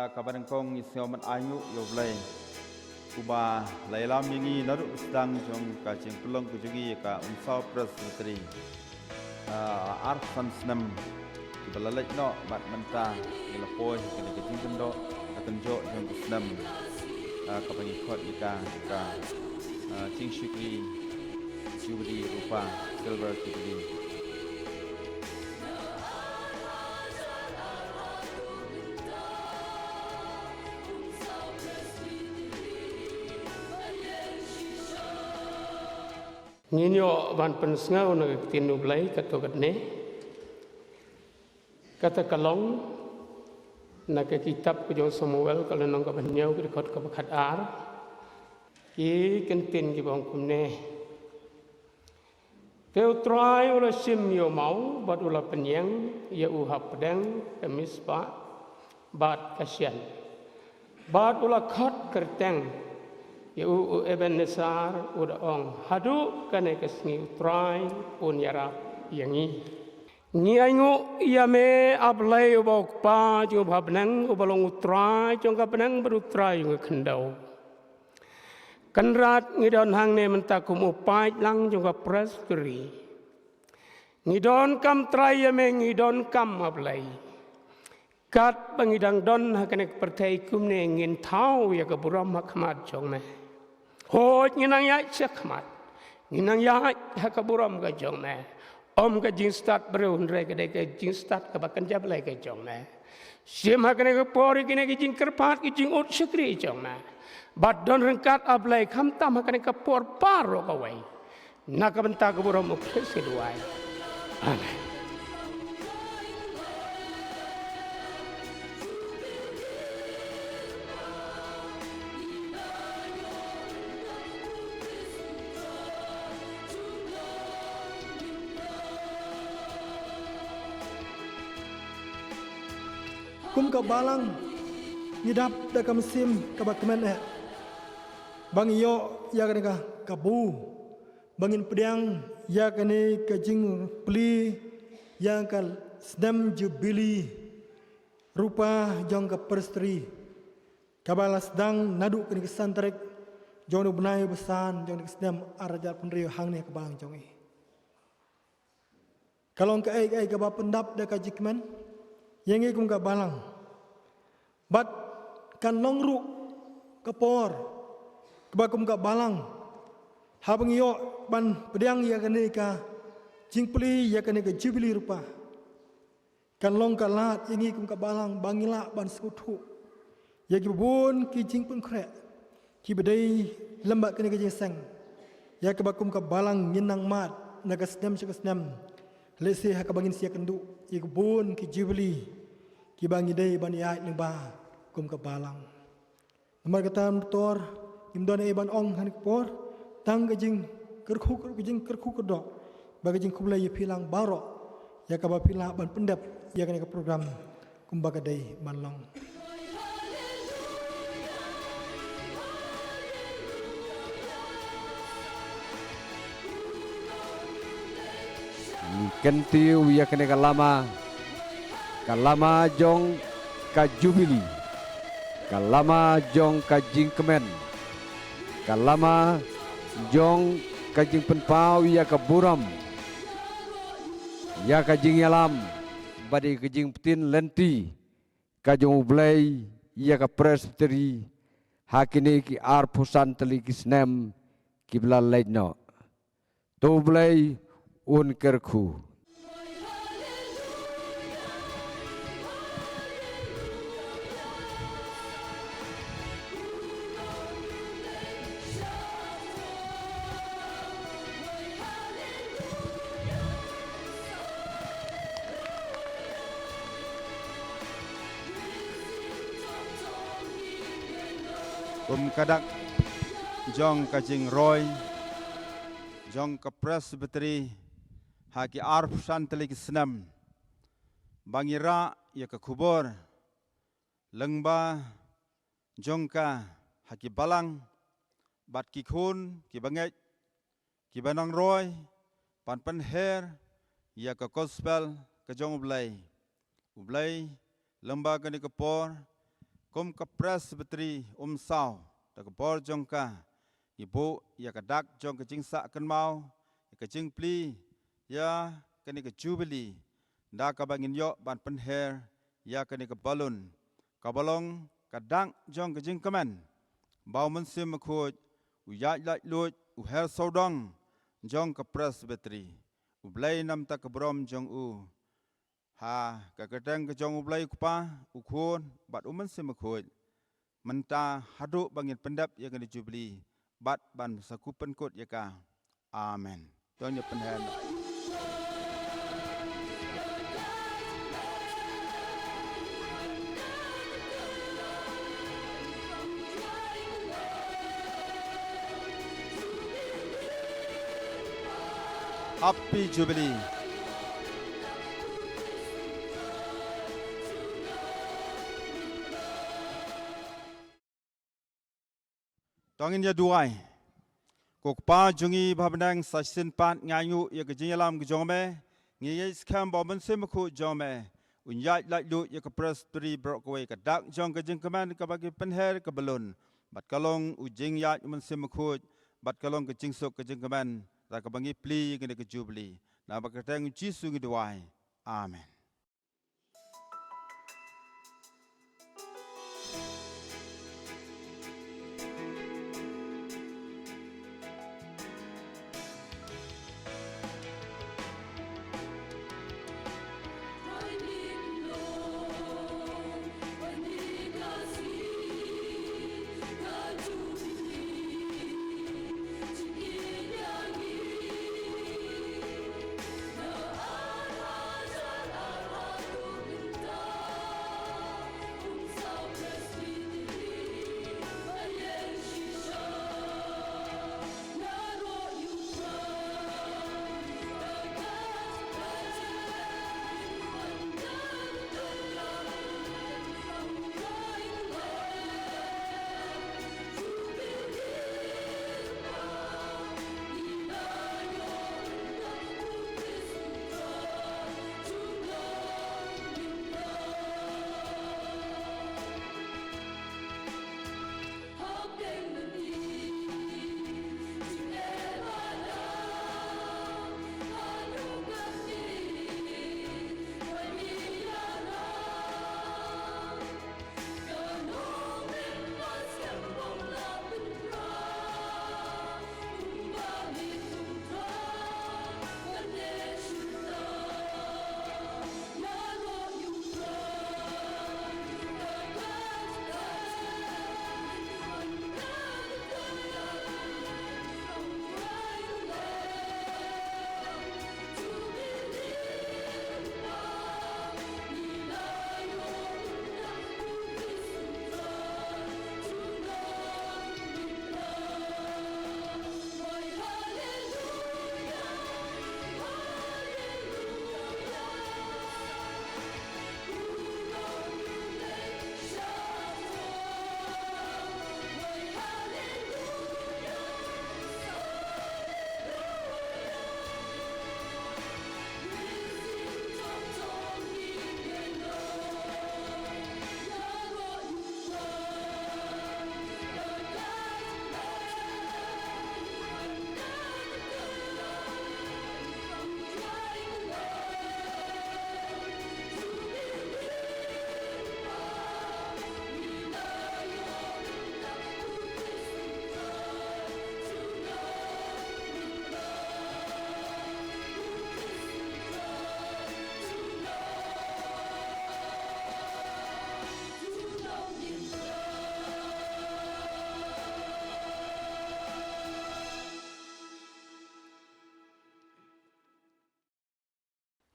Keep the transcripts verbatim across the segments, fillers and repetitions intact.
Kaba nyngkong ngi sngew mynta ainguh ïa U Blei uba la ïalam ïa ngi naduh ka sdang jong ka jingpynlong ka jong ngi ïa ka Umsaw Presbytery. Ah, arphew san snem kiba la leit noh bad mynta ngi la poi ha kane ka jingkynjoh, ka kynjoh jong ka snem, ah, kaba ngi khot ïa ka, ka, ah, jingshakri Jubilee Rupa, Silver Jubilee. Ngin ïoh ban pynsngew na ka ktien U Blei katto katne. Kata ka long na ka kitab ka jong Samuel ka lynnong kaba hynñiew ka dkhot kaba khatar. Ki kyntien kiba ong kumne. Te U Trai u la shim ïa u maw bad u la pynïeng ïa u hapdeng ka Mizpa bad ka Shen. Bad u la khot kyrteng ïa u, u Ebenezer, u da ong, haduh kane ka sngi U Trai un ïarap ïa ngi. Ngi ainguh ïa me A Blei uba u Kpa jong u bapdeng, uba long U Trai jong ka bneng bad U Trai jong ka khyndew. Kynrad ngi don hangne mynta kum u paid lang jong ka Presbytery. Ngi donkam trai ïa me, ngi donkam A Blei. Katba ngi dang don ha kane ka pyrthei kumne ngin thaw ïa ka burom ha khmat jong me. Hooid ngin nang ïaid sha khmat. Ngin nang ïaid ha ka burom ka jong me. Ym ka jingstad briew hynrei ka dei ka jingstad kaba kynja Blei ka jong me. Shim ha kane ka por ïa kine ki jingkyrpad ki jingud shakri jong me. Bad don ryngkat A Blei khamtam ha kane ka por baroh kawei. Na ka bynta ka burom U Khrist ngi duwai. Amen. Kum ka balang ngi dap da ka mynsiem kaba kmen eh ba ngi ïoh ïa kane ka kabu ba ngin pdiang ïa kane ka jingplie ïa ka snem Jubili Rupa jong ka Presbytery kaba la sdang naduh kane ka san tarik jong u bnai ba san jong ka snem ar hajar arphew hynriew hangne ha ka balang jong ngi. Ka long kaei kaei kaba pyndap da ka jingkmen ïa ngi kum ka balang. Bad kan long ruh ka por kaba kum ka balang haba ngi ïoh ban pdiang ïa kane ka jingplie ïa kane ka Jubili Rupa. Kan long ka lad ïa ngi kum ka balang ba ngi lah ban sngewthuh ïa kiba bun ki jingpynkhreh kiba dei lem bad kane ka jingseng ïa kaba kum ka balang ngin nang mad na ka snem sha ka snem. Lehse ha kaba ngin sa ïakynduh ïa kiba bun ki Jubili kiba ngi dei ban ïaid lyngba kum ka balang. Namar kata, Pastor, ngim don ei ban ong ha kane ka por, tang ka jingkyrkhu, ka jingkyrkhu kyrdoh bad ka jingkhublei ïa phi lang baroh ïa kaba phi lah ban pyndep ïa kane ka program kumba ka dei ban long. Ngi kyntiew ïa kane ka lama, ka lama jong ka Jubili, ka lama jong ka jingkmen, ka lama jong ka jingpynpaw ïa ka burom, ïa ka jingïalam bad ïa ka jingpyntip lynti ka jong U Blei ïa ka Presbytery ha kine ki arphew san tylli ki snem kiba la leit noh. To U Blei un kyrkhu. Kum ka dak jong ka jingroi jong ka Presbytery ha ki arphew san tylli ki snem, ba ngi rah ïa ka khubor lyngba jong ka ha ki balang bad ki khun kiba ngeit, kiba nang roi ban pynher ïa ka gospel ka jong U Blei. U Blei lyngba kane ka por Kum ka Presbytery Umsaw, da ka bor jong ka, ngi buh ïa ka dak jong ka jingsah kynmaw, ïa ka jingplie ïa kane ka Jubilee, da kaba ngin ïoh ban pynher ïa kane ka balloon, kaba long ka dak jong ka jingkmen ba U Mynsiem Bakhuid u ïaid laitluid, u her sawdong jong ka Presbytery. U Blei namar ka burom jong u, ha ka kyrteng ka jong U Blei U Kpa, U Khun bad U Mynsiem Bakhuid, mynta haduh ba ngin pyndep ïa kane ka Jubilee bad ban sa pynkut ïa ka. Amen. To ngin ïa pynher. Happy Jubilee. To ngin ïa duwai. Ko Kpa jong ngi ba ha bneng, sa shisien pat ngi ainguh ïa ka jingïalam ka jong me. Ngi ïa skhem ba U Mynsiem Bakhuid jong me un ïaid laitluid ïa ka Presbytery baroh kawei, ka dak jong ka jingkmen kaba ngi pynher ka balloon, bad ka long u jingïaid U Mynsiem Bakhuid, bad ka long ka jingsuk ka jingkmen, da kaba ngi plie ïa kane ka Jubilee. Namar ka kyrteng U Jisu ngi duwai. Amen.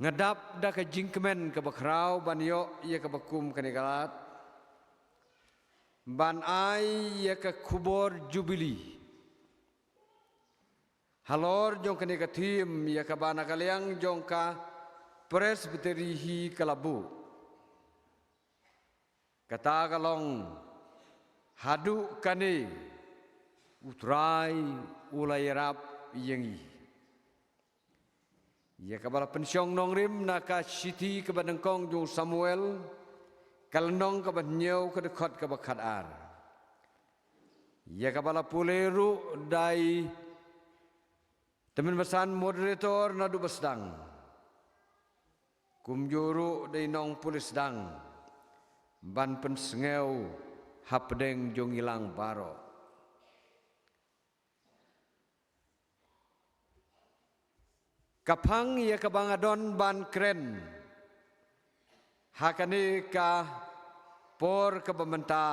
Nga dap da ka jingkmen kaba khraw ban ïoh ïa kaba kum kane ka lad, ban ai ïa ka khubor Jubilee halor jong kane ka theme ïa kaba na ka liang jong ka Presbytery hi ka la buh. Kata ka long, haduh kane U Trai u la ïarap ïa ngi. Ïa kaba la pynshong nongrim na ka shithi kaba nyngkong jong u Samuel, Ka lynnong kaba hynñiew, ka dkhot kaba khatar, ïa kaba la pule ruh da i Tymmen Basan, moderator, naduh ba sdang. Kumjuh ruh da i nongpule sdang, ban pynsngew hapdeng jong ngi lang baroh. Ka phang ïa kaba nga don ban kren ha kane ka por kaba mynta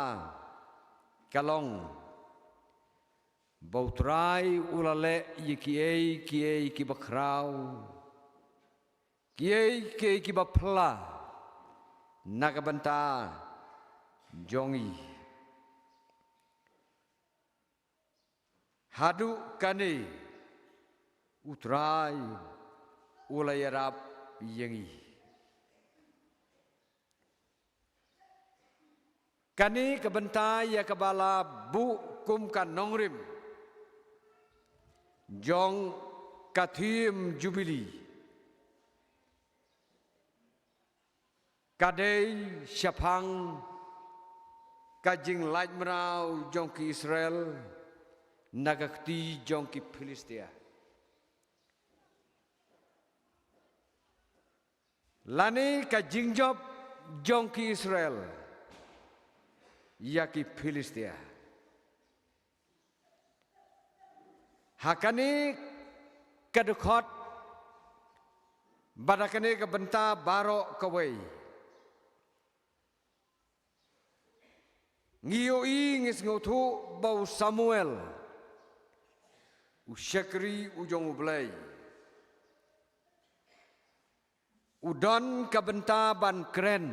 ka long ba U Trai u la leh ïa kiei kiei kiba khraw, kiei kiei kiba phylla na ka bynta jong ngi. Haduh kane U Trai u la ïarap ïa ngi. Kane ka bynta ïa kaba la buh kum ka nongrim jong ka theme Jubilee. Ka dei shaphang ka jinglait mraw jong ki Israel na ka kti jong ki Philistia, lane ka jingjop jong ki Israel ïa ki Philistia. Ha kane ka dkhot bad ha kane ka bynta baroh kawei, ngi ïohi, ngi sngewthuh ba u Samuel, u shakri u jong U Blei, u don ka bynta ban kren,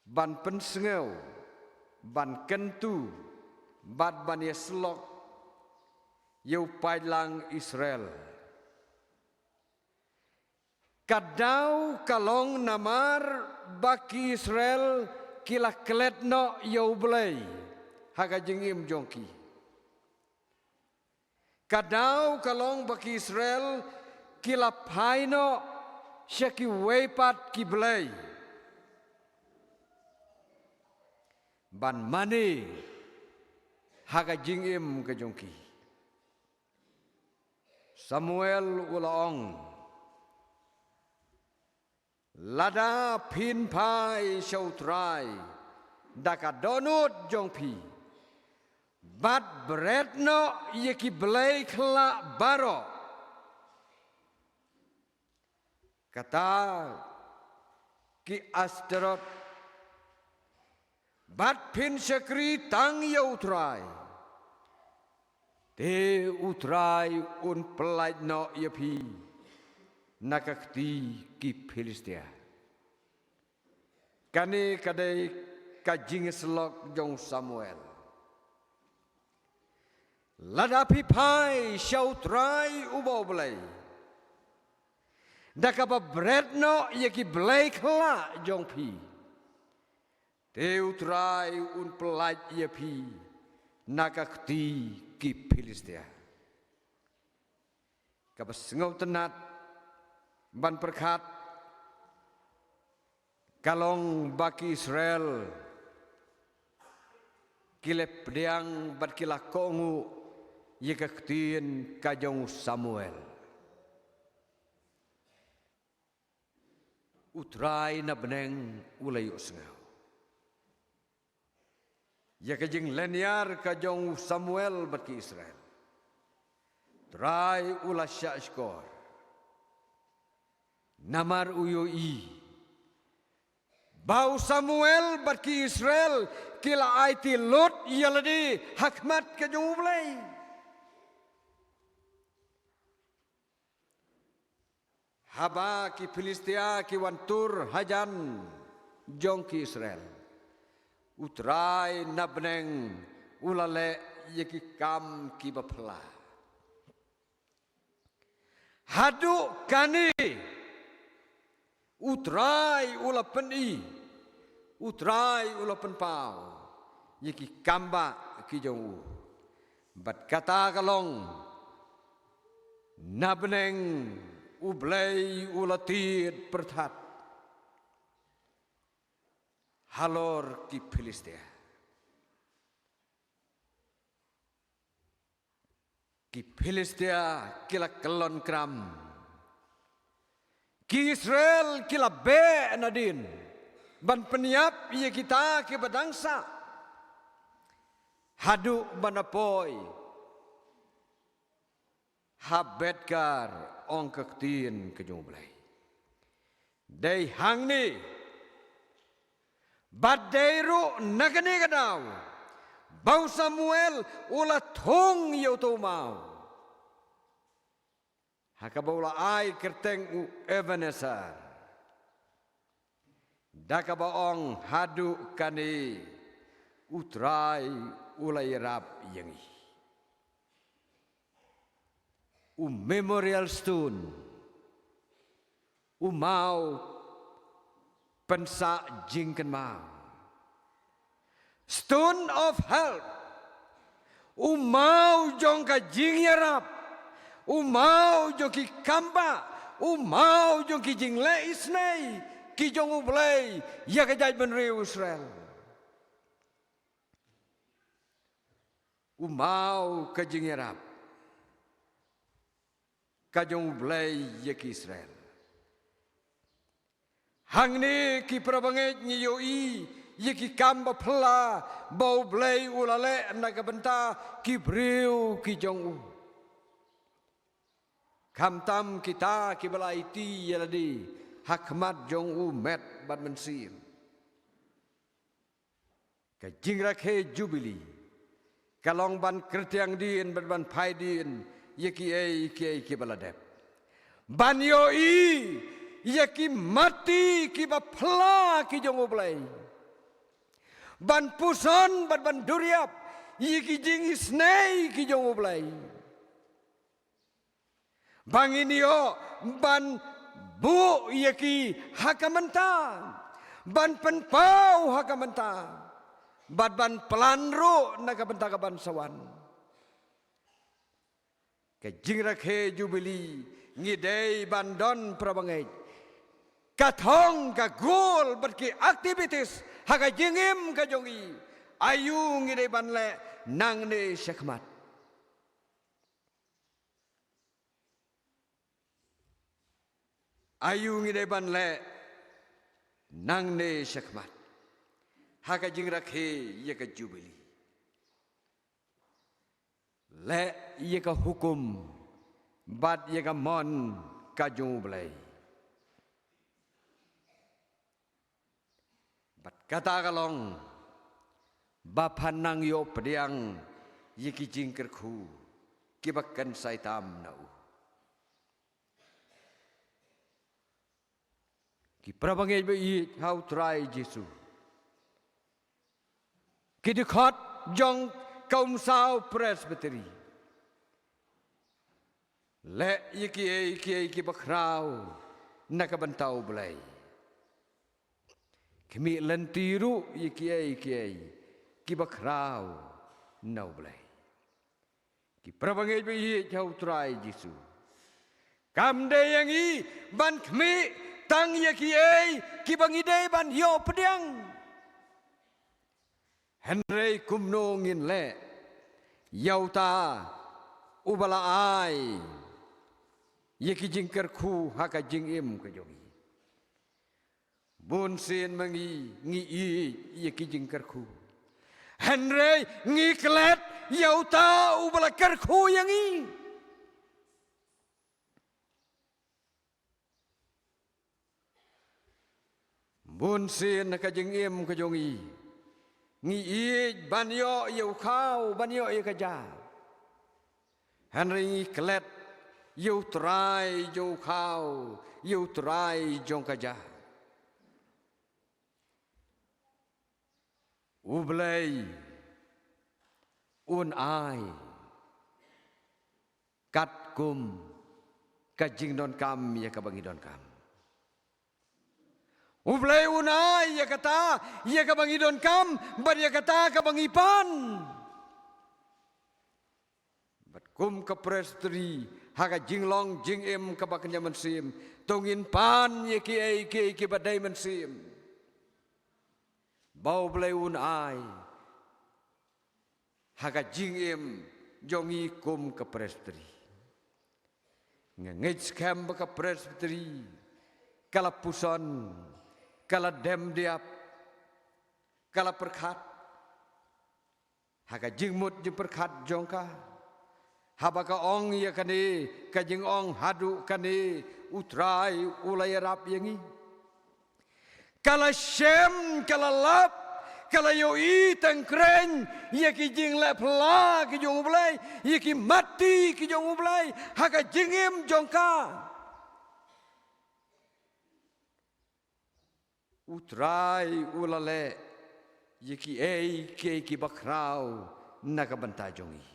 ban pynsngew, ban kyntu bad ban ïasyllok ïa u paidlang Israel. Ka daw ka long namar ba ki Israel ki la klet noh ïa U Blei ha ka jingim jong ki. Ka daw ka long ba ki Israel ki la phai noh sha kiwei pat ki blei ban mane ha ka jingim ka jong ki. Samuel u la ong, lada phin phai sha U Trai da ka dohnud jong phi, bad bret noh ïa ki blei khyllah baroh, kata ki Astarot, bad phin shakri tang ïa U Trai, te U Trai un pyllait noh ïa phi na ka kti ki Philistia. Kane ka dei ka jingïasyllok jong u Samuel. Lada phi phai sha U Trai uba U Blei da kaba bret noh ïa ki blei khyllah jong phi, te U Trai un pyllait ïa phi na ka kti ki Philistia. Kaba sngewtynnat ban pyrkhat ka long ba ki Israel ki la pdiang bad ki la kohnguh ïa ka ktien ka jong u Samuel. U Trai na bneng u la ïohsngew ïa ka jinglynñiar ka jong u Samuel bad ki Israel. U Trai u la shahshkor namar u ïohi ba u Samuel bad ki Israel ki la aiti lut ïa lade ha khmat ka jong U Blei. Haba ki Philistia ki wan tur hajan jong ki Israel, U Trai na bneng u la leh ïa ki kam kiba phylla. Haduh kane U Trai u la pyni, U Trai u la pynpaw ïa ki kambah ki jong u. Bad kata ka long, na bneng U Blei u la tied pyrthat. halor ki Philistia. Ki Philistia ki la kyllon kram. Ki Israel ki la beh nadien ban pynïap ïa kita kiba dang sah. Haduh ban da poi ha Bethkar, ong ka ktien ka jong U Blei. Dei hangne bad dei ruh na kane ka daw ba u Samuel u la thung ïa uto u maw, ha kaba u la ai kyrteng u Ebenezer, da kaba ong, haduh kane U Trai u la ïarap ïa ngi. U memorial stone, u maw pynsah jingkynmaw, stone of help, u maw jong ka jingïarap, u maw jong ki kambah, u maw jong ki jingleh isynei ki jong U Blei ïa ka jaitbynriew Israel. U maw ka jingïarap ka jong U Blei ïa ki Israel. Hangne ki parabangeit, ngi ïohi ïa ki kam ba phylla ba U Blei u la leh na ka bynta ki briew ki jong u. Khamtam kita kiba la aiti ïa lade ha khmat jong u met bad mynsiem. Ka jingrakhe Jubili ka long ban kyrtiang dien bad ban phai dien ïa kiei kiei kiba la dep, ban ïohi ïa ki mati kiba phylla ki jong U Blei, ban puson bad ban duriap ïa ki jingisynei ki jong U Blei. Ba ngin ïoh ban buh ïa ki ha ka mynta, ban pynpaw ha ka mynta, bad ban plan ruh na ka bynta ka ban sa wan. Ka jingrakhe Jubili ngi dei ban don, parabangeit, ka thong, ka goal bad ki activities ha ka jingim ka jong ngi. Aïu ngi dei ban leh nangne shakhmat? Aïu ngi dei ban leh nangne shakhmat ha ka jingrakhe ïa ka Jubili? Leh ïa ka hukum bad ïa ka mon ka jong U Blei. Bad kata ka long ba phan nang ïoh pdiang ïa ki jingkyrkhu kiba kynsai tam na u. Ki parabangeit ba ïeit ha U Trai Jisu, ki dkhot jong ka Umsaw Presbytery, leh ïa kiei kiei kiba khraw na ka bynta U Blei. Khmih lynti ruh ïa kiei kiei kiba khraw na U Blei. Ki parabangeit ba ïeit ha U Trai Jisu, kam dei ïa ngi ban khmih tang ïa kiei kiba ngi dei ban ïoh pdiang. Hynrei kumno ngin leh ïa uta uba la ai ïa ki jingkyrkhu ha ka jingim ka jong ngi? Bun sien ma ngi ngi ïeit ïa ki jingkyrkhu, hynrei ngi klet ïa uta uba la kyrkhu ïa ngi. Bun sien ha ka jingim ka jong ngi ngi ïeit ban ïoh ïa u khaw, ban ïoh ïa ka ja, hynrei ngi klet ïa U Trai jong u khaw, ïa U Trai jong ka ja. U Blei un ai katkum ka jingdonkam ïa kaba ngi donkam. U Blei un ai ïa kata ïa kaba ngi donkam bad ïa kata kaba ngi pan. Bad kum ka Presbytery, ha ka jinglong jingim kaba kynja mynsiem, to ngin pan ïa kiei kiei kiba dei mynsiem. ba U Blei un ai ha ka jingim jong ngi kum ka Presbytery. Nga ngeit skhem ba ka Presbytery ka la puson, ka la dem diap, ka la pyrkhat ha ka jingmut jingpyrkhat jong ka, haba ka ong ïa kane ka jingong, haduh kane U Trai u la ïarap ïa ngi. Ka la shem, ka la lap, ka la ïohi teng kren ïa ki jingleh pla ki jong U Blei, ïa ki matti ki jong U Blei ha ka jingim jong ka. U Trai u la leh ïa kiei kiei kiba khraw na ka bynta jong ngi.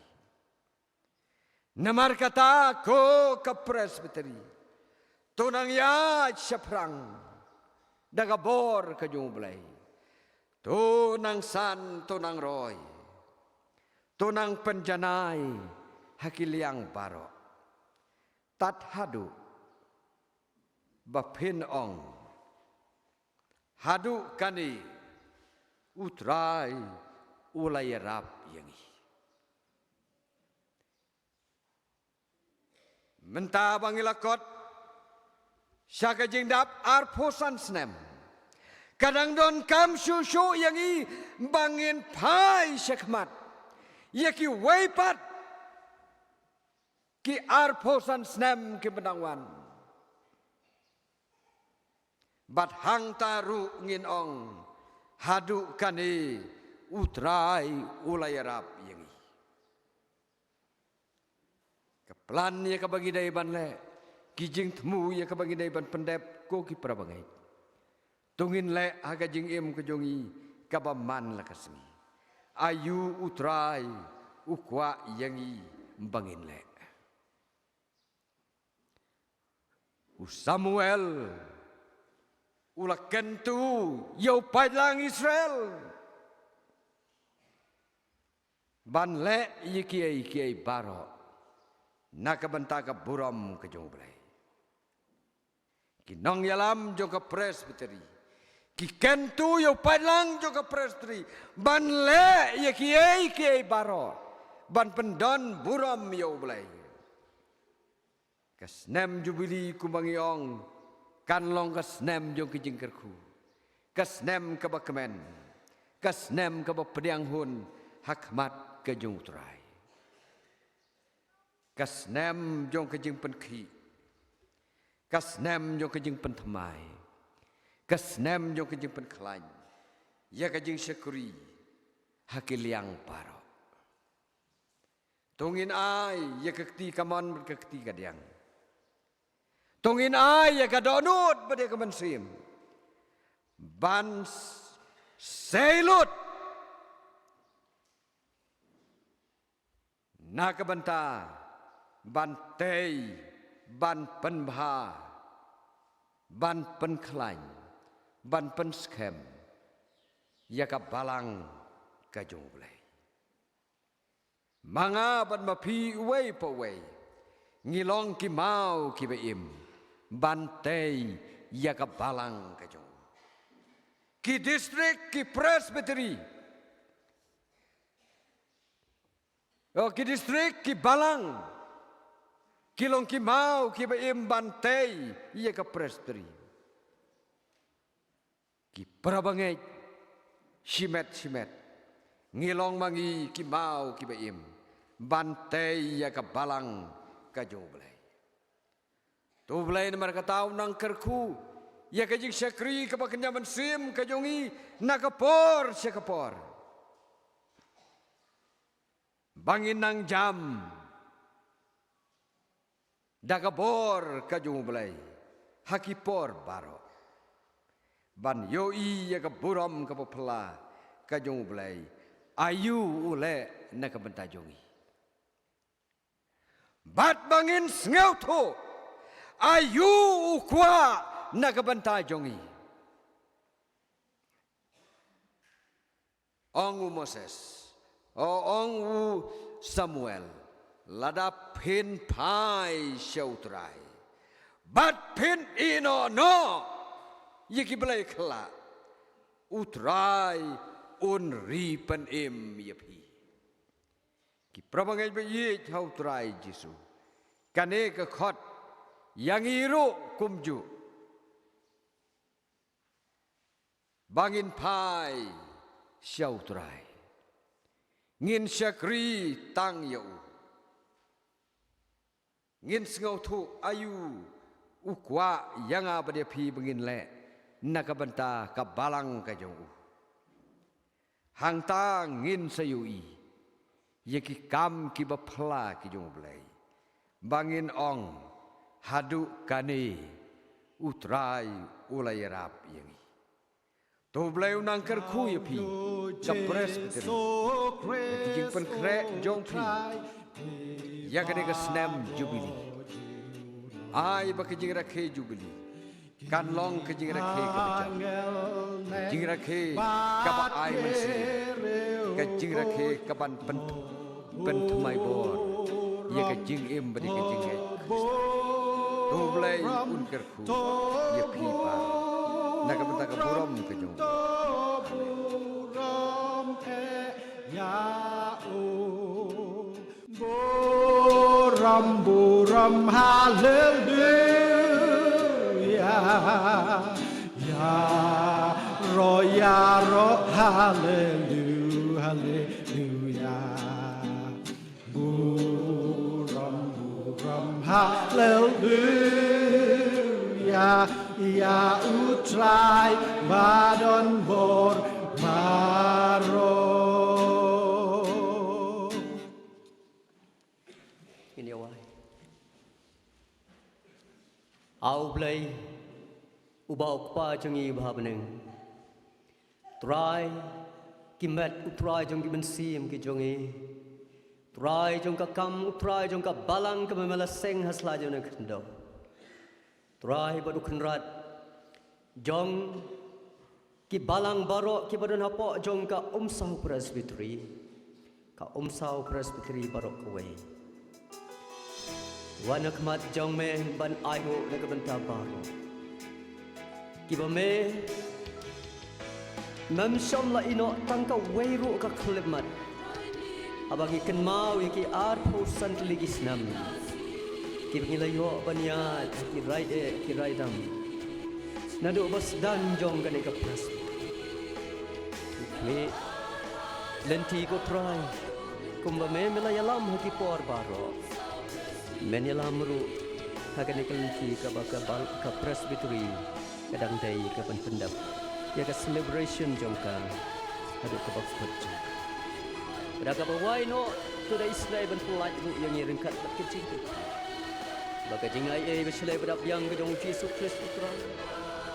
Namar kata ko ka Presbytery, to nang ïaid shaphrang da ka bor ka jong U Blei. To nang san, to nang roi, to nang pynjanai ha ki liang baroh. Tad haduh ba phin ong, haduh kane U Trai u la ïarap ïa ngi. Mynta ba ngi la kot sha ka jingdap arphew san snem, ka dang donkam shuh shuh ïa ngi ba ngin phai shakhmat ïa kiwei pat ki arphew san snem kiba dang wan. Bad hangta ruh ngin ong, haduh kane U Trai u la ïarap ïa ngi. Ka plan ïa kaba ngi dei ban leh, ki jingthmu ïa kaba ngi dei ban pyndep, ko ki para bangeit, to ngin leh ha ka jingim ka jong ngi kaba man la ka sngi. Aïu U Trai u kwah ïa ngi ba ngin leh? U Samuel u la kyntu ïa u paidlang Israel ban leh ïa kiei kiei baroh na ka bynta ka burom ka jong U Blei. Ki nongïalam jong ka Presbytery ki kyntu ïa u paidlang jong ka Presbytery ban leh ïa kiei kiei baroh ban pyndon burom ïa U Blei. Ka snem Jubili, kumba ngi ong, kan long ka snem jong ka jingkyrkhu, ka snem kaba kmen, ka snem kaba pdiang hun ha khmat ka jong U Trai. Ka snem jong ka jingpynkhih, ka snem jong ka jingpynthymmai, ka snem jong ka jingpynkhlaiñ ïa ka jingshakri ha ki liang baroh. To ngin ai ïa ka kti kamon bad ka kti kadiang. To ngin ai ïa ka dohnud bad ïa ka mynsiem ban s-, sei lut na ka bynta ban tei, ban pynbha, ban pynkhlaiñ, ban pynskhem ïa ka balang ka jong U Blei. Ma nga bad ma phi uwei pa uwei ngi long ki maw kiba im ban tei ïa ka balang ka jong U. Ki district, ki presbytery, o ki district, ki balang, ki long ki maw kiba im ban tei ïa ka presbytery. Ki para bangeit, shimet shimet ngi long ma ngi ki maw kiba im ban tei ïa ka balang ka jong U Blei. To U Blei namar kata un nang kyrkhu ïa ka jingshakri kaba kynja mynsiem ka jong ngi na ka por sha ka por, ba ngin nang jam da ka bor ka jong U Blei ha ki por baroh, ban ïohi ïa ka burom kaba phylla ka jong U Blei, aïu u leh na ka bynta jong ngi, bad ba ngin sngewthuh aïu u kwah na ka bynta jong ngi. Ong u Moses, o, ong u Samuel, lada phin phai sha U Trai bad phin ïehnoh noh ïa ki blei khyllah, U Trai un ri pynim ïa phi. Ki para bangeit ba ïeit ha U Trai Jisu, kane ka khot ïa ngi ruh kumjuh, ba ngin phai sha U Trai, ngin shakri tang ïa u. Ngin sngewthuh aïu u kwah ïa nga bad ïa phi ba ngin leh na ka bynta ka balang ka jong u. Hangta ngin sa ïohi ïa ki kam kiba phylla ki jong U Blei, ba ngin ong, haduh kane U Trai u la ïarap ïa ngi. To U Blei u nang kyrkhu ïa phi, ka Presbytery, ïa ki jingpynkhreh jong phi ïa kane ka snem Jubili. Ai ba ka jingrakhe Jubili kan long ka jingrakhe kaba jam, ka jingrakhe kaba ai mynsiem, ka jingrakhe kaban pyn pynthymmai bor ïa ka jingim bad ïa ka jingngeit Khristan. To U Blei un kyrkhu ïa phi baroh na ka bynta ka burom ka jong u. Burom, burom, haleluya. Ïaroh, ïaroh, halelu-, haleluya. Burom, burom, haleluya, ïa U Trai ba don bor baroh. Ngin ïa wai. A U Blei, uba U Kpa jong ngi uba ha bneng. Trai, ki met, U Trai jong ki mynsiem ki jong ngi. Trai jong ka kam, U Trai jong ka balang kaba me la seng ha sla jong ngi khyndew. Trai bad U Kynrad jong ki balang baroh kiba don hapoh jong ka Umsaw Presbytery. Ka Umsaw Presbytery baroh kawei. Wan ha khmat jong me ban ai nguh na ka bynta baroh. Kiba me, mem shym la ïehnoh tang kawei ruh ka khyllipmat. Haba ngi kynmaw ïa ki arphew san tylli ki snem kiba ngi la ïoh ban ïaid ki raid eh ki raid dam. Naduh ba sdang jong kane ka Presbytery. Ngi lynti ko Trai, kumba me, me la ïalam ha ki por baroh, men ïalam ruh ha kane ka lynti kaba ka bal-, ka Presbytery ka dang dei ka ban pyndep ïa ka celebration jong ka haduh kaba kut jong ka. Ka da kaba wai noh, to da isynei ban pyllait ruh ïa ngi ryngkat bad ka jingkyrkhu ba ka jingai ei ba shlei ba dap biang ka jong U Jisu Khrist U Trai,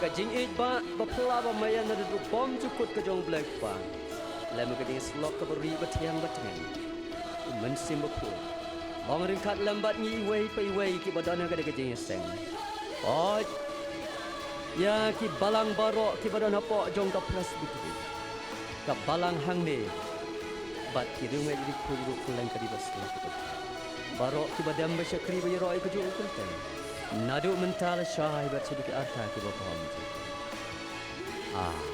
ka jingïeit ba, ba phylla ba maïan na ka rukom jukut ka jong U Blei Kpa, lem ka jingïasyllok kaba rieh ba thiang ba tngen U Mynsiem Bakhuid long ryngkat lem bad ngi iwei pa iwei kiba don ha ka, ka jingïaseng. Oi, ïa ki balang baroh kiba don hapoh jong ka Presbytery, ka balang hangne, bad ki riewngeit riewkhuid ruh kylleng ka ri Baslak baroh kiba dem ba shakri ba ïaroh ïa kajuh ka kyrteng, naduh mynta lashai bad shaduh ki arta kiba bym ju. Amen.